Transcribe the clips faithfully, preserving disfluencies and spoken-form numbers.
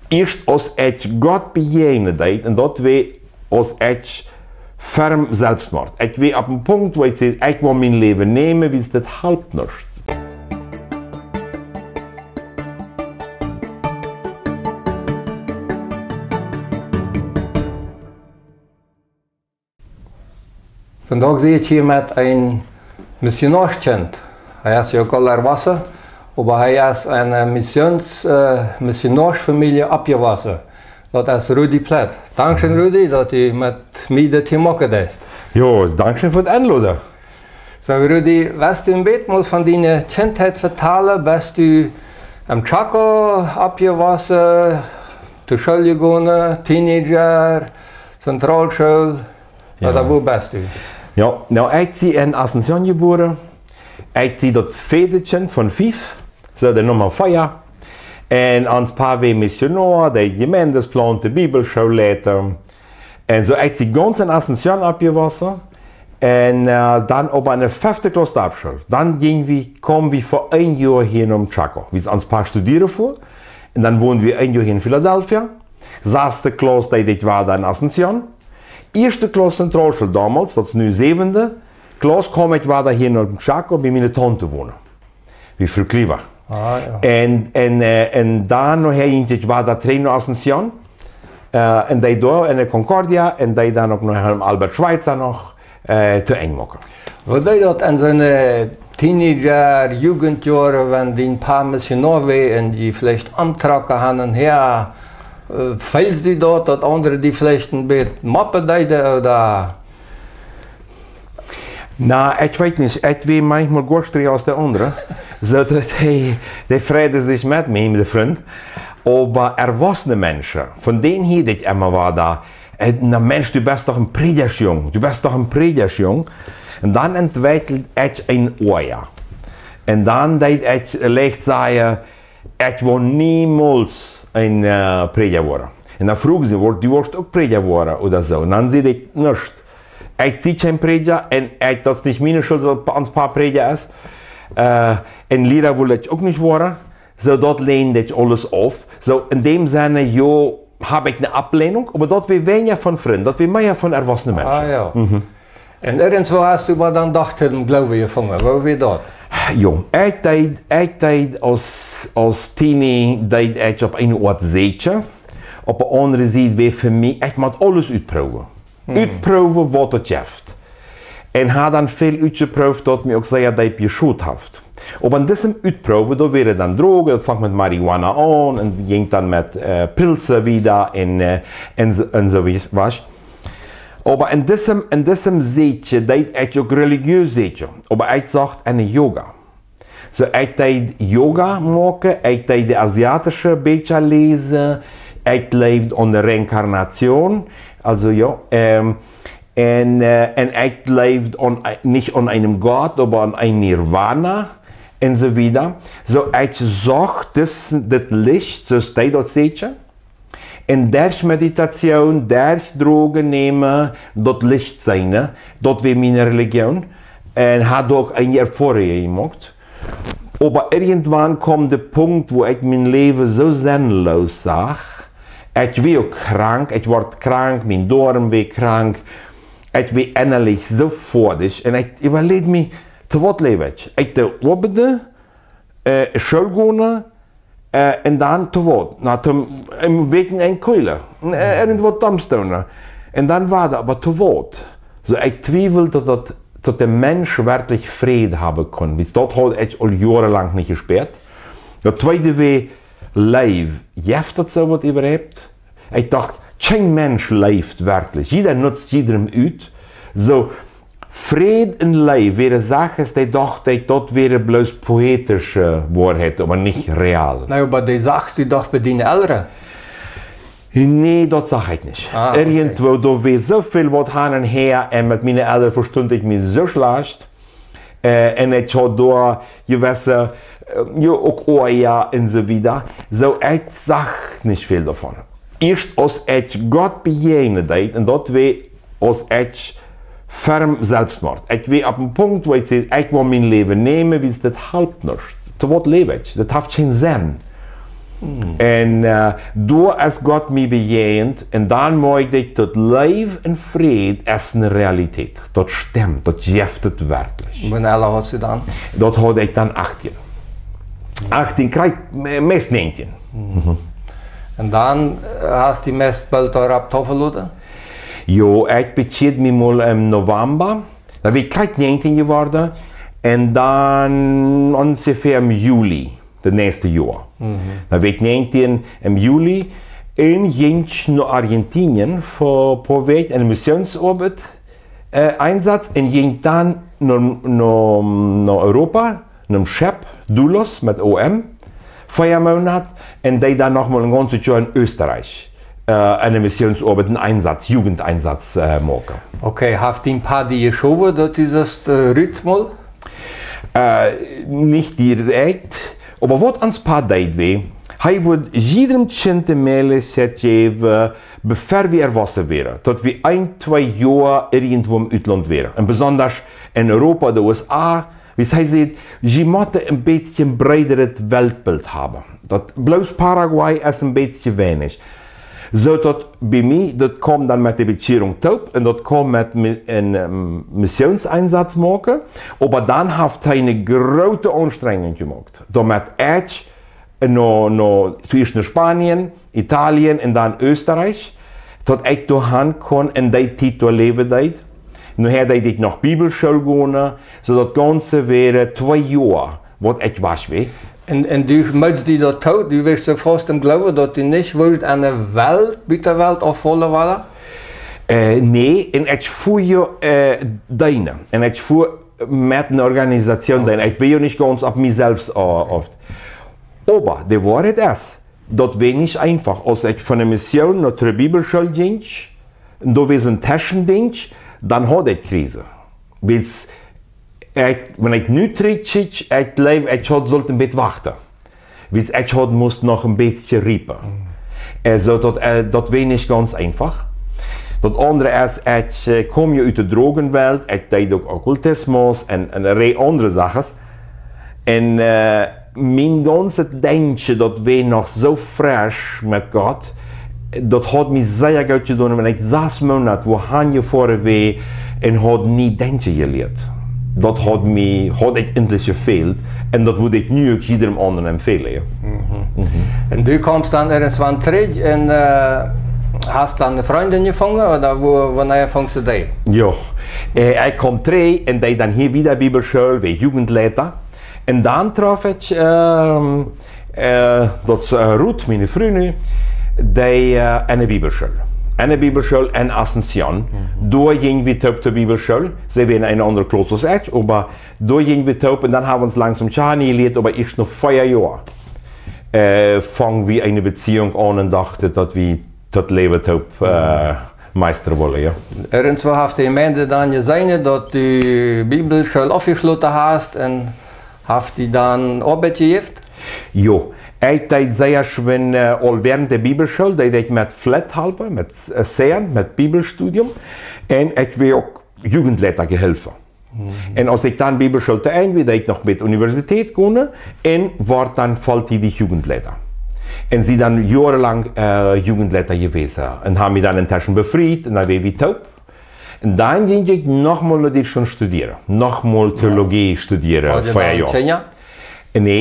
Ieescht aus ekj Gott bejäajnen deed, un daut wia aus ekj ferm Selfstmoord. Ekj wia opp een Punkt, wua ekj säd, ekj woa mien Läwen nämen, wiels daut halpt nuscht. Vondoag sie ekj hia met een Missionoaskjint. Hee es jo Kollerwasser, oba hee es en eene Missions-, äh, Missionoaskfamielje oppjewossen. Daut es Rudi Plett. Dankscheen, Rudi, daut du met mie dit hia moaken deist. Jo, dankscheen fa daut Enloden. Soo, Rudi, wurscht du een bät mol von diene Kjintheit vetalen? Best du em Chaco oppjewossen, to School jegonen, Teenager, Zentralschool? Jo. Ooda wua best du? Jo, nu, ekj sie en Asunción jebuaren. Ekj sie daut veede Kjint von fief, soo de Numma vea. Un ons Pa wia Missionoa, deed Jemeenten plaunten, Bibelschoollieeda. Un soo, ekj sie gaunz en Asunción oppjewossen. Un, äh, dan opp eene fefte Klauss Dapschool. Dan jinj wie, kjeem wie fa een Joa hia nom Chaco. Wiels ons Pa studieren fua. Un dan wonden wie een Joa hia en Filadelfia. Sasde Klauss deed ekj wada en Asunción. Ieeschte Klauss Zentralschool domols, daut es nu säwende Klauss, kjeem ekj wada hia nom Chaco bie miene Taunte wonen. Bie Fru Kliva. Ah, jo. Un, un, äh, un dan nohäa jinj ekj wada trigj no Asunción. Äh, un deed doa en de Concordia, un deed dan uk noch em Albert Schweitzer noch, äh, to Enj moaken. Woo deed daut en soone Teenager, Jugendjoaren, wan dien Pa Missionoa wia un jie veleicht omtrocken han un häa, äh, feeldst du daut, daut aundre die veleicht een bät moppen deeden, ooda? Na, ekj weet nich, ekj wia maunchmol goa strikj aus de aundre. Soo daut hee, dee freiden sikj met mie, met de Frind. Oba erwossene Menschen, von dän hieed ekj emma wada, äh, na Mensch, du best doch een Prädjaschjung, du best doch een Prädjaschjung. Un dan entwekjeld ekj een Oaja. Un dan deed ekj leicht sajen, ekj woa niemols een, äh, Prädja woaren. Un dan fruagen see, woa-, du woascht uk Prädja woaren ooda soo? Un dan säd ekj nuscht. Ekj sie kjeen Prädja un ekj, daut es nich miene Schult, daut ons Pa Prädja es. Äh, un Liera wull ekj uk nich woaren. Soo, daut länd ekj aules auf. Soo, en däm Senn, jo, hab ekj eene Opleenunk, oba daut wia weinja von Frind, daut wia mea von erwossene Menschen. Ah, jo. Mhm. Un irjentwoo hast du oba dan doch to dän Gloowen jefungen. Woo wia daut? Jo, ekj deed, ekj deed aus, aus Teenie, deed ekj opp eene Oat säkjen. Opp de aundre Sied wia fa mie, ekj mott aules utproowen. Hm. Utproowen, waut daut jeft. Un hab dan väl utjeproowt, daut mie uk sea deep jeschot haft. Oba en disem Utproowen, doa wieren dan Drogen, daut funk met Marihuana aun un jinkj dan met, äh, Pilze wieda un, äh, un soo, un soo wieda. Oba en disem, en disem Säkjen deed ekj uk relijees säkjen. Oba ekj sach en Yoga. Soo, ekj deed Yoga moaken, ekj deed de asiatische Bieekja läsen, ekj jleewd aun de Reinkarnation, aulsoo jo, ähm, un, äh, un ekj jleewd aun, nich aun eenen Gott, oba aun een Nirvana, un soo wieda. Soo, ekj sach daut, daut Licht, soo aus dee daut säkjen. Un derch Meditation, derch Drogen nämen, daut Licht seenen, daut wia miene Relijoon. Un haud uk eene Erfoarunk jemoakt. Oba irjentwan kjeem de Punkt, wua ekj mien Läwen soo sennloos sach. Ekj wia uk krank, ekj wort krank, mien Doarm wia krank. Ekj wia ennalich soo foadich. Un ekj äwaläd mie, to waut läw ekj? Ekj doo oabeiden, äh, School gonen, äh, un dan to waut? Na, to, em Wäakjenenj keulen. Äh, irjentwaut doms doonen. Un dan wada, oba to waut? Soo, ekj twieweld, daut, daut, daut de Mensch werkjlich Fräd haben kunn. Wiels daut haud ekj aul joarelang nich jespäat. Daut tweede wia Leew. Jeft daut soo waut äwahaupt? Ekj docht, kjeen Mensch leeft werkjlich. Jieda nutzt jiedrem ut. Soo, Fräd un Leew wieren Sachen, dee docht ekj, daut wieren bloos poetische Woarheiten, oba nich real. Na, oba dee sachst du doch bie diene Elren? Nä, daut sach ekj nich. Ah, okay. Irjentwoo, doa wia soo väl waut han un häa, un met miene Elren vestunt ekj mie soo schlajcht. Äh, un ekj haud doa jewesse, äh, jo, uk Oaja un soo wieda. Soo, ekj sach nich väl doavon. Ieescht aus ekj Gott bejäajnen deed, un daut wia, aus ekj ferm Selfstmoord. Ekj wia opp een Punkt, wua ekj säd, ekj woa mien Läwen nämen, wiels daut halpt nuscht. To waut läw ekj? Daut haft kjeen Senn. Un doa es Gott mie bejäajent un dan moakjt ekj daut, Leew un Fräd es ne Realität. Daut stemmt, daut jeft et werkjlich. Daut haud ekj dan achttieen. Achttieen, krakjt, meist näajentieen. Un dan hast du meist boolt doaropp too veloten? Jo, ekj bekjieed mie mol em Novamba. Dan wia ekj krakjt näajentieen jeworden. Un dan onjefäa em Juli daut näakjste Joa. Dan wia ekj näajentieen em Juli un jinkj no Argentinien fa poa Wäakj en ne Missionsoabeit, Einsatz, un jinkj dan no Europa, nom Schepp Doulos met O M, vea Moonat, un deed dan nochmol en gaunzet Joa en Österreich en ne Missionsoabeit, en Einsatz, Jugendeinsatz moaken. Okay, haft dien Pa die jeschowen daut du sust rut mol? Nich direkt, oba waut ons Pa deed wia, hee wudd jiedem Kjint de Mäajlichkjeit jäwen, befäa wie erwossen wieren, daut wie een, twee Joa irjentwua em Utlaunt wieren, un besondasch en Europa, de U S A, wiels hee säd, jie motten en bät breedret Weltbilt haben. Daut bloos Paraguay es en bät weinich. Soo daut bie mie, daut kaum dan met de Bekjierunk toop un daut kaum met en Missionseinsatz moaken, oba dan haft hee ne groote Aunstrenjunk jemoakt, doamet ekj no, toieescht no Spanien, Italien un dan Österreich, daut ekj doa han kunn un dee Tiet doa läwen deed. Nohäa deed ekj noch Bibelschool gonen, soo daut gaunze wieren twee Joa waut ekj wajch wia. Un du meetst die daut too, du wieescht soo faust em Gloowen, daut du nich wurscht aun de Welt, Butawelt aufhoolen wellen? Nä, un ekj fua jo deenen un ekj fua met ne Organisation deenen. Ekj wia jo nich gaunz opp mie selfst opp. Oba de Woarheit es, daut wia nich eenfach. Aus ekj von ne Mission no de Bibelschool jinkj, un doa wia soon Teschendienscht, dan haud ekj Krise. Wiels wan ekj nu trigjkjikj, ekj jleew ekj haud sult en bät wachten, wiels ekj haud must noch en bät riepen. Soo daut wia nich gaunz eenfach. Daut aundre es, ekj kaum jo ut de Drogenwelt, ekj deed uk Okkultismus un ne Rieej aundre Sachen. Un mien gaunzet Denkjen, daut wia noch soo fresch met Gott, daut haud mie sea goot jedonen, wan ekj sas Moonat wua han jefoaren wia un haud nie denkjen jelieet. Daut haud mie, haud ekj entlich jefält, un daut wudd ekj nu uk jiedem aundren empfehlen. Un du kaumst dan irjentwan trigj un hast dan ne Frindin jefungen, oda wannea fungst du dee? Jo, ekj kaum trigj un deed dan hia wieda Bibelschool, wia Jugendleita. Un dan trof ekj, daut es Ruth, miene Fru nu, dee en ne Bibelschool, en ne Bibelschool en Asunción. Doa jinj wie toop to Bibelschool. See wia en eene aundre Klauss aus ekj, oba doa jinj wie toop un dan ha wie ons langsom kjanen jelieet, oba ieescht no vea Joa fungen wie eene Beziehunk aun un dochten daut wie daut Läwen toop meistren wullen, jo. Irjentwua haft de Jemeent dan jeseenen daut du Bibelschool aufjeschloten hast un haft die dan Oabeit jejäft? Jo, ekj deed sea schwind, aul wäarent de Bibelschool deed ekj met Flat halpen, met Säajen, met Bibelstudium, un ekj wia uk Jugendleita Gehilfe. Un aus ekj dan Bibelschool to Enj wia, deed ekj noch met Universität gonen un wort dan volltiedich Jugendleita. Un sie dan joarenlang Jugendleita jewäsen un ha mie dan enteschen befriet un dan wia wie toop. Un dan jinkj ekj nochmol no Dietschlaunt studieren, nochmol Teologie studieren, vea Joa. Nä,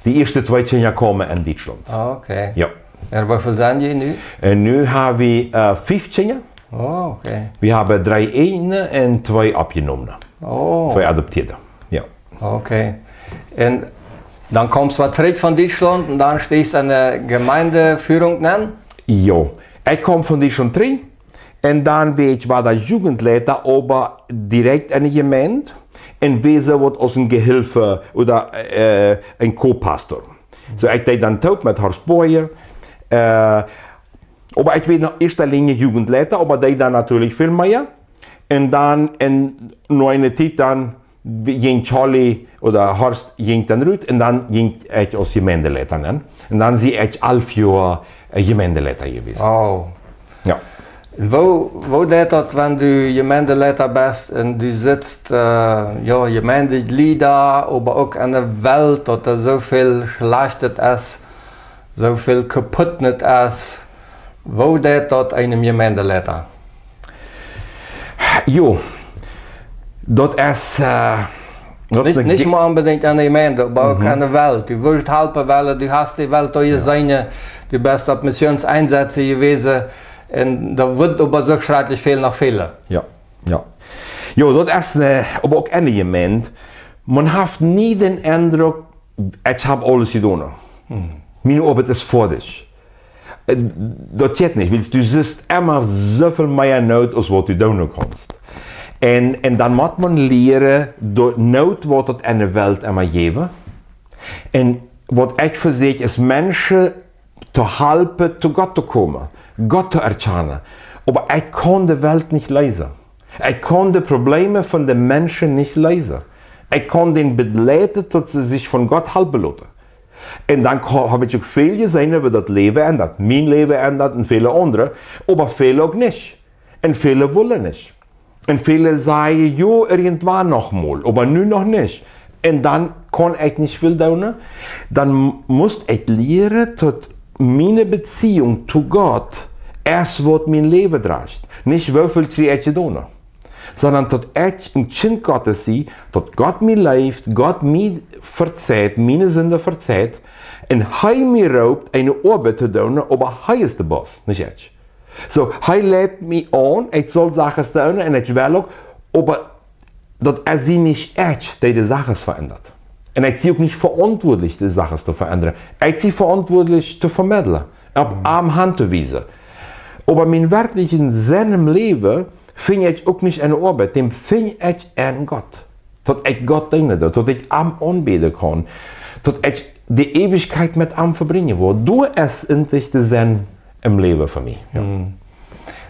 de ieeschte twee Kjinja kaumen en Dietschlaunt. Jo. Un woo väl sent jie nu? Un nu ha wie fief Kjinja. Wie haben dree ieejne un twee oppjenomne. Twee adoptieede. Jo. Un dan kaumst du trigj von Dietschlaunt un dan steechst en ne Jemeentefierunk nenn? Jo, ekj kaum von Dietschlaunt trigj un dan wia ekj wada Jugendleita, oba direkt en ne Jemeent, un wia soo waut aus en Gehilfe oda en Co-Pastor. Soo ekj deed dan toop met Horst Boye, oba ekj wia en ieeschte Linje Jugendleita, oba deed dan natieedlich väl mea. Un dan no eene Tiet dan jinkj Charlie oda Horst jinkj dan rut un dan jinkj ekj aus Jemeenteleita nenn. Un dan sie ekj alf Joa Jemeenteleita jewäsen. Woo deit daut, wan du Jemeenteleita best un du sitst, jo, Jemeentejlieda, oba uk en ne Welt daut doa soo väl Schlajchtet es, Soo väl kaputt nich es, woo deit daut eenem Jemeindeleiter? Jo, daut es, äh, daut es nich, nich mau onbedinjt aun de Jemeinde, oba uk aun de Welt. Du wurscht halpen wellen, du hast de Welt doa jeseenen, du best opp Missionseinsätze jewast, un daut woat oba soo schrakjlich väl noch fälen. Jo, jo. Jo, daut es ne, oba uk aun de Jemeinde. Maun haft nie dän Endruck, ekj hab aules jedonen. Miene Oabeit es foadich. Äh, daut jeit nich, wiels du sitst emma soo väl mea Noot aus waut du doonen kaust. Un, un dan mott maun lieren, daut Noot woat daut aun de Welt emma jäwen. Un waut ekj vesäkj es Menschen to halpen, to Gott to komen, Gott to erkjanen. Oba ekj kaun de Welt nich leesen. Ekj kaun de Probleme von de Menschen nich leesen. Ekj kaun dän beleiden, daut see sikj von Gott halpen loten. Un dan ka-, hab ekj uk väl jeseenen, woo daut Läwen endat, mien Läwen endat un väle aundre, oba väle uk nich. Un väle wellen nich. Un väle sajen, jo, irjentwann noch mol, oba nu noch nich. Un dan kaun ekj nich väl doonen. Dan m-, mott ekj lieren, daut miene Beziehung to Gott es waut mien Läwen drajcht. Nich woo väl kjrie ekj jedonen. Sonda daut ekj een Kjint Gottes sie, daut Gott mie leeft, Gott mie vejeft, miene Sinden vejeft, un hee mie roopt, eene Oabeit to doonen, oba hee es de Boss, nich ekj. Soo, hee leit mie aun, ekj saul Sachen doonen un ekj well uk, oba daut es nich ekj, dee de Sachen veendat. Un ekj sie uk nich veauntwuatlich, de Sachen to veendren. Ekj sie veauntwuatlich to vemedlen, opp am han to wiesen. Oba mienen werkjlichen Senn em Läwen finj ekj uk nich enne Oabeit, dän finj ekj en Gott. Daut ekj Gott deenen doo, daut ekj am aunbäden kaun, daut ekj de Eewichkjeit met am vebrinjen well. Daut es eejentlich de Senn em Läwen fa mie. Jo.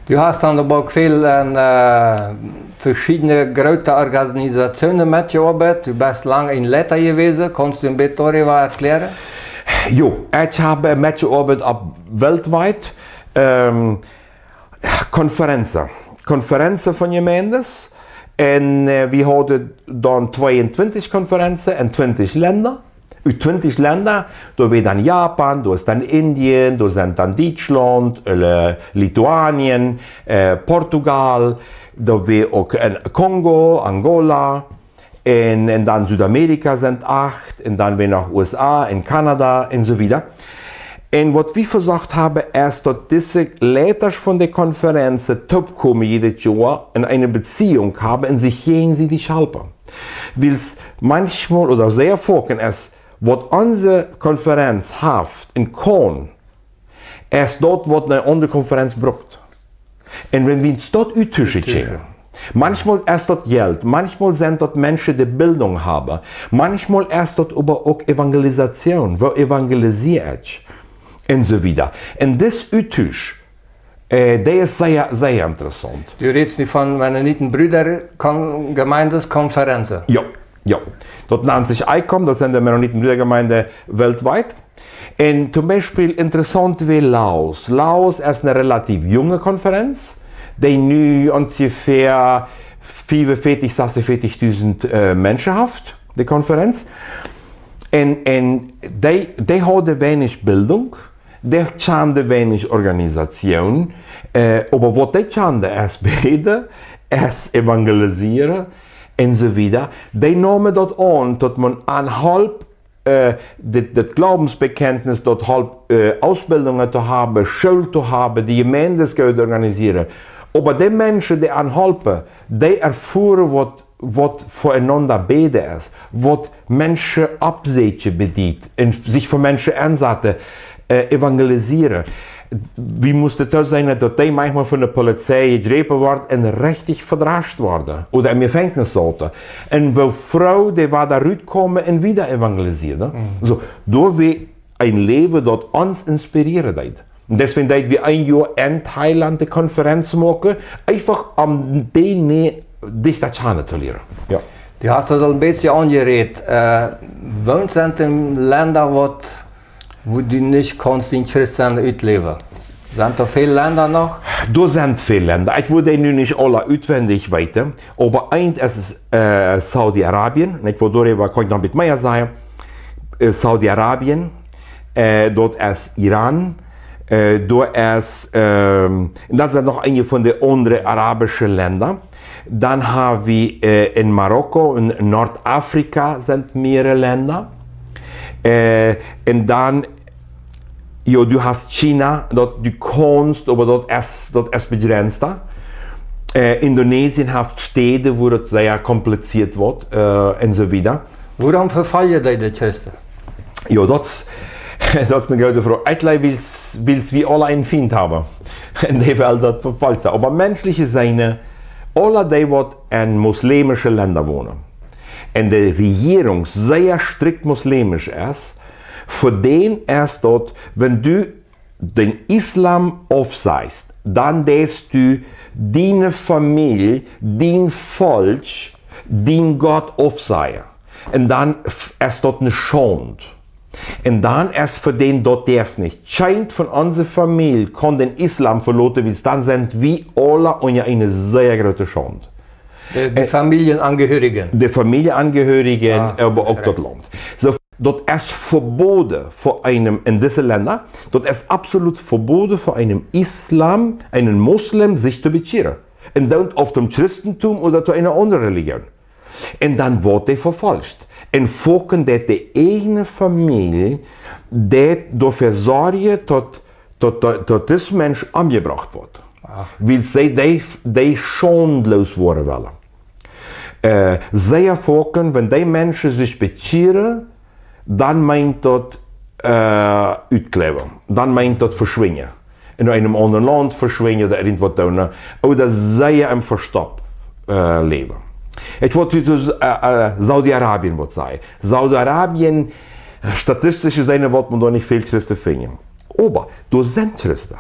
Du hast dan oba uk väl aun, äh, veschiedne groote Organisatioonen metjeoabeit. Du best lang een Leiter jewast. Kaust du een bät doaräwa erkjläaren? Jo, ekj hab metjeoabeit opp weltweit, ähm, Konferenzen. Konferenzen von Jemeindes. Un, äh, wie hauden dan tweeuntwintich Konferenzen en twintich Lenda. Ut twintich Lenda, doa wia dan Japan, doa es dan Indien, doa sent dan Dietschlaunt, äh, Lituanien, äh, Portugal, doa wia uk en Kongo, Angola, un, un dan Südamerika sent acht, un dan wia noch U S A un Kanada un soo wieda. Un waut wie vesocht haben, es daut dise Leitasch von de Konferenzen toopkomen jiedet Joa un eene Beziehung haben un sikj jäajensiedich halpen. Wiels maunchmol ooda sea foaken es, waut onse Konferenz haft un kaun, es daut, waut eene aundre Konferenz brukt. Un wan wie ons daut uttuschen kjennen, maunchmol es daut Jelt, maunchmol sent daut Menschen, dee Bildung haben, maunchmol es daut oba uk Evangelisation, woo evangelisier ekj, un soo wieda. Un dis Uttusch, äh, dee es sea, sea interessaunt. Du rätst nu von Mennoniten Brüder Kon-, Gemeindes Konferenzen? Jo, jo. Daut nant sikj I C O M, daut sent de Mennoniten Brüder Gemeinde weltweit. Un toom Biespel interessaunt wia Laos. Laos es eene relativ junge Konferenz, dee nu onjefäa fiefunvieetich, sasuntwintichtausend, äh, Menschen haft, de Konferenz. Un, un dee, dee hauden weinich Bildung, dee kjanden weinich Organisation, äh, oba waut dee kjanden es bäden, es evangelisieren un soo wieda. Dee neemen daut aun, daut maun aunhalpt, äh, dit, dit Glaubensbekenntnis, daut halpt, äh, Ausbildungen to haben, School to haben, de Jemeindes goot organisieren. Oba dee Menschen, dee aunhalpen, dee erfoaren, waut waut fa eenaunda bäden es, waut Menschen oppsieekjen bediet un sikj fa Menschen ensaten, äh, evangelisieren. Wie musten doa seenen, daut dee maunchmol von de Polizei jejräpen worden un rechtich vedrascht worden ooda em Jefenkjnis sauten. Un woo froo dee wada rutkomen un wieda evangelisieren. Mhm. Soo, doa wia een Läwen, daut ons inspirieren deed. Un deswäajen deeden wie een Joa en Thailand de Konferenz moaken, eefach om dee näher dichta kjanen to lieren. Jo. Du hast daut aul een bät aunjerät. Äh, woo sent de Lenda, waut, wua du nich kaust dien Christenläwen utläwen? Sent doa väl Lenda noch? Doa sent väl Lenda. Ekj wudd dee nu nich aula utwendich weeten, oba eent es, äh, Saudi-Arabien. Ekj wudd doaräwa kaun ekj noch een bät mea sajen. Äh, Saudi-Arabien, Äh, daut es Iran. Äh, daut es, ähm, un daut sent noch eenje von de aundre arabische Lenda. Dan ha wie, äh, en Marokko un Nordafrika sent mearere Lenda. Äh, un dan, jo, du hast China, daut du kaust, oba daut es, daut es bejrensta. Äh, Indonesien haft Städa, wua daut sea kompliziert woat, äh, un soo wieda. Wuarom vefoljen dee de Christen? Jo, daut, daut es eene grote Froag. Ekj jleew, wiels, wiels wie aule eenen Fient haben. Un dee well daut vefoljen. Oba menschlich jeseenen, aule dee, waut en muslimische Lenda wonen, un de Rejierunk sea strikt muslimisch es, fa dän es daut, wan du dän Islam aufsajst, dan deist du diene Famielje, dien Volkj, dien Gott aufsajen. Un dan f-, es daut eene Schaund. Un dan es fa dän daut derf nich. Kjeena von onse Famielje kaun dän Islam veloten, wiels dan sent wie aule unja eene sea groote Schaund. De, de Äh, Familienangehörigen. De Familienangehörigen, Ah, oba uk recht. Daut Launt. Soo, daut es veboden fa eenem en dise Lenda, daut es absolut veboden fa eenem Islam, eenen Muslim, sikj to bekjieren. Un dan auf toom Christentum ooda to eene aundre Religion. Un dan woat dee vefolcht. Un foaken deit de ieejne Famielje, deit doafäa sorjen, daut, daut, daut, daut dis Mensch omjebrocht woat. Ach. Wiels see dee, dee schaundloos woaren wellen. Äh, sea foaken, wan dee Menschen sikj bekjieren, dan meent daut, äh, utkjleewen. Dan meent daut veschwinjen. En eenem aundren Launt veschwinjen ooda irjent waut doonen. Ooda sea em Vestopp, äh, läwen. Ekj wull hia, äh, äh, Saudi-Arabien waut sajen. Saudi-Arabien, äh, statistisch jeseenen, woat maun doa nich väl Christen finjen. Oba doa sent Christen.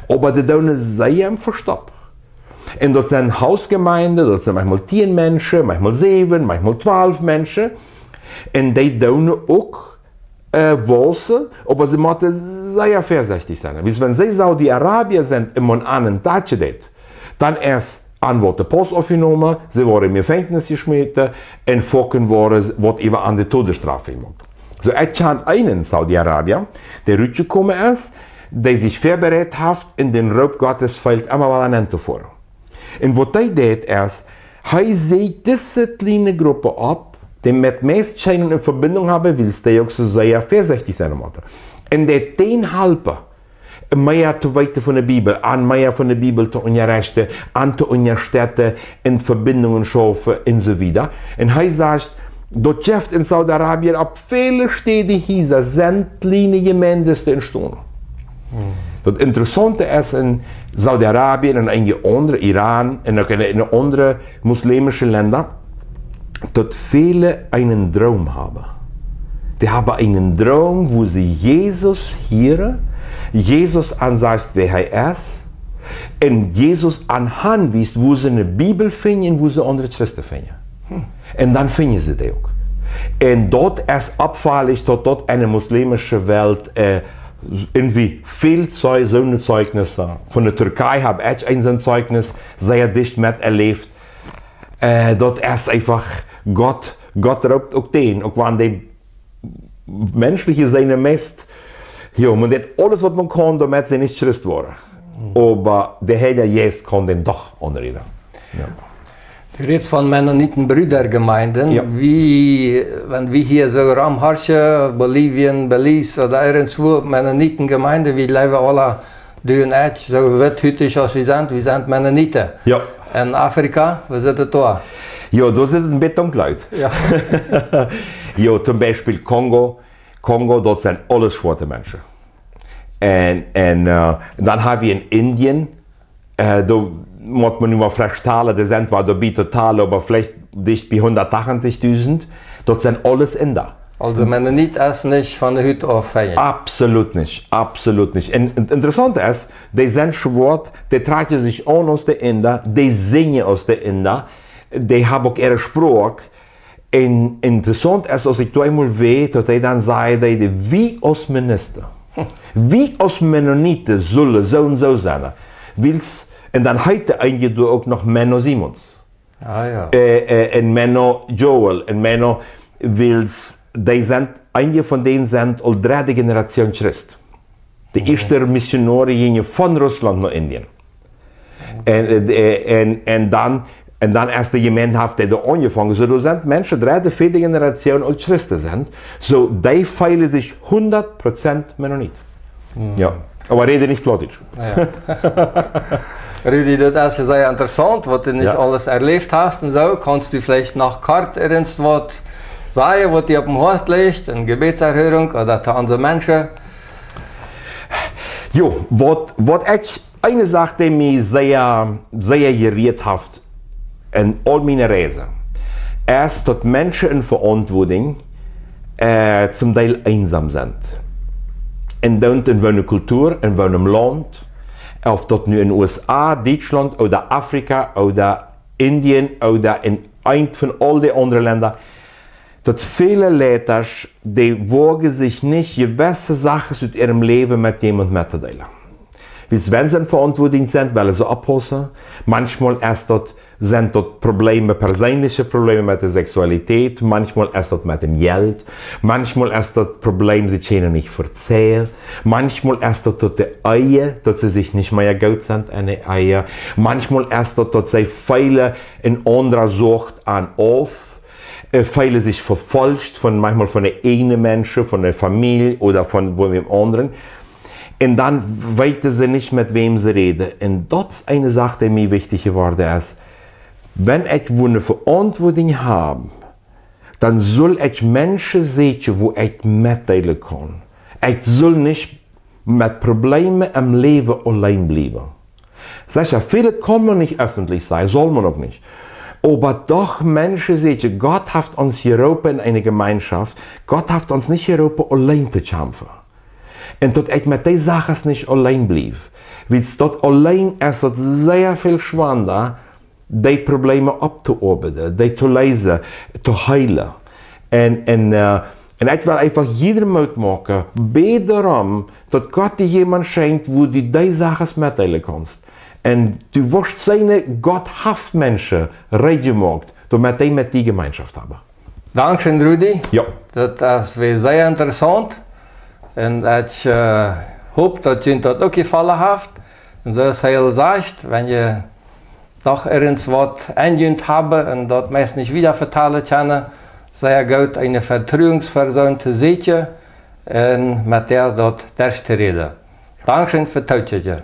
Oba dee doonen sea em Vestopp. Un daut sent Hausjemeenden, daut sent maunchmol tieen Menschen, maunchmol säwen, maunchmol twalf Menschen. Un dee doonen uk, äh, wausen, oba see motten sea väasechtich sennen. Wiels wan see Saudi-Arabia sent un maun aun een Tatje deit, dan es aun woat de Paus aufjenomen, see woaren em Jefenkjnis jeschmäten un foaken woaren, woat äwa aun de Todesstrafe jemoakt. Soo, ekj kjan eenen Saudi-Arabia, dee rutjekomen es, dee sikj väabereit haft un dän Roop Gottes feelt, emma wada nenn to foaren. Un waut hee deit es, hee säajt dise kjliene Grupp opp, dee met meist kjeenen eene Vebinjunk haben, wiels dee uk soo sea väasechtich sennen motten. Un dee deit dän halpen, mea to weeten von de Bibel, an mea von de Bibel to unjarechten, an to unjastetten, en Vebinjungen schaufen un soo wieda. Un hee sajcht, daut jeft en Saudi-Arabien opp väle Städen Hiesa, sent kjliene Jemeenden enstonen. Hm. Daut Interessaunte es, en Saudi-Arabien un en eenje aundre, Iran un uk en, en aundre muslimische Lenda, daut väle eenen Droom haben. Dee haben eenen Droom, wua see Jesus hieren, Jesus an sajcht, wäa hee es, un Jesus an aunwiest, wua see eene Bibel finjen un wua see aundre Christen finjen. Hm. Un dan finjen see dee uk. Un daut es oppfaulich, daut daut en de muslimische Welt, äh, irjentwie väl Zei-, soone Zeignisse. Von de Türkei hab ekj een soon Zeugnis sea dicht meterläft. Äh, daut es eefach, Gott, Gott roopt uk dän, uk wan dee menschlich jeseenen meist, jo, maun deit aules waut maun kaun, doamet see nich Christ woaren. Oba de Heilje Jeist kaun dän doch aunrieren. Jo. Du rätst von Mennoniten-Brudergemeinden. Jo. Wie, wan wie hia soo romhorchen, Bolivien, Belize ooda irjentwua, Mennoniten-Gemeinde, wie läwen aula, du un ekj, soo wiet hütich aus wie sent, wie sent Mennoniten. Jo. En Afrika, woo sitt et doa? Jo, doa sitt et een bät dunkjla ut. Jo. Jo, toom Biespel Kongo. Kongo, daut sent aules schwoate Menschen. Un, un, äh, dan hab wie en Indien, äh, doa mott maun nu mau vestonen, dee sent wada doabie to talen, oba veleicht dicht bie hundatachentich dusent. Daut sent aules Inda. Aulsoo, Mennonit es nich von de Hut aufhänjen. Absolut nich, absolut nich. Un, un interessaunt es, dee sent schwoat, dee trakjen sikj aun aus de Inda, dee sinjen aus de Inda, dee haben uk äare Sproak. Un interessaunt es, aus ekj doa eemol wia, daut hee dan säd, dee, dee, wie aus Mennoniten, wie aus Mennoniten sellen soo un soo sennen. Wiels, un dan heet de eene doa uk noch Menno Simons. Ah, jo. Äh, äh, un Menno Joel, un Menno, wiels dee sent, eenje von dän sent aul dredde Generation Christ. De ieeschte Missionoaren jinjen von Russlaunt no Indien. Un, äh, un, un dan, un dan es de Jemeent haft dee doa aunjefongen. Soo, doa sent Menschen, dredde, vieede Generation aul Christen sent. Soo, dee feelen sikj hundat Prozent Mennonit. Jo. Oba räden nich Plautdietsch. Rudi, daut es sea interessaunt, waut du nich aules erläft hast un soo. Kaust du veleicht noch kort irjent waut sajen, waut die oppem Hoat licht, eene Gebetserhörunk ooda to onse Menschen? Jo, waut, waut ekj, eene Sach, dee mie sea, sea jerieet haft en aul miene Reisen, es, daut Menschen en Veauntwuatunk, äh, toom Deel eensom sent. En doont, en woone Kultua, en woonem Launt, auf daut nu en U S A, Dietschlaunt ooda Afrika ooda Indien ooda en eent von aul dee aundre Lenda, daut väle Leetasch, dee woagen sikj nich, jewesse Sachen ut äa Läwen met wäm mettodeelen. Wiels wan see en Veauntwuatunk sent, wellen see oppaussen. Maunchmol es daut, sent daut Probleme, perseenelje Probleme met de Sexualität. Maunchmol es daut met däm Jelt. Maunchmol es daut Problem, see kjennen nich verzälen. Maunchmol es daut daut de Ehe, daut see sikj nich mea goot sent en de Ehe. Maunchmol es daut, daut see feelen, een aundra sucht an auf, äh, feelen sikj vefolcht von, maunchmol von de eejne Menschen, von de Famielje ooda von wäm aundren. Un dan weeten see nich, met wäm see räden. Un daut es eene Sach, dee mie wichtich jeworden es. Wan ekj woone Veauntwuatunk hab, dan sull ekj Menschen sieekjen, wua ekj metdeelen kaun. Ekj sull nich met Probleme em Läwen auleen bliewen. Secha, väl kaun maun nich öffentlich sajen, saul maun uk nich. Oba doch Menschen sieekjen, Gott haft ons jeroopen en eene Jemeenschoft, Gott haft ons nich jeroopen auleen to kjamfen. Un daut ekj met dee Sachen nich auleen bliew. Wiels daut auleen es daut sea väl schwanda, dee Probleme opptooabeiden, dee to leesen, to heelen. Un, un, äh, un ekj well eefach jiedrem Moot moaken, bäd doarom, daut Gott die jemaunt schenkjt, wua du dee Sachen metdeelen kaust. Un du woascht seenen, Gott haft Menschen reed jemoakt, doamet dee met die Jemeenschoft haben. Dankscheen, Rudi. Jo. Daut es wada sea interessaunt. Un ekj, äh, hop, daut junt daut uk jefollen haft. Un soo aus hee aul sajcht, wan jie noch irjent waut en junt haben un daut meist nich wieda vetalen kjennen, sea goot eene Vetruenspersoon to sieekjen un met dee daut derchtoräden. Dankscheen fa daut Tookjikjen.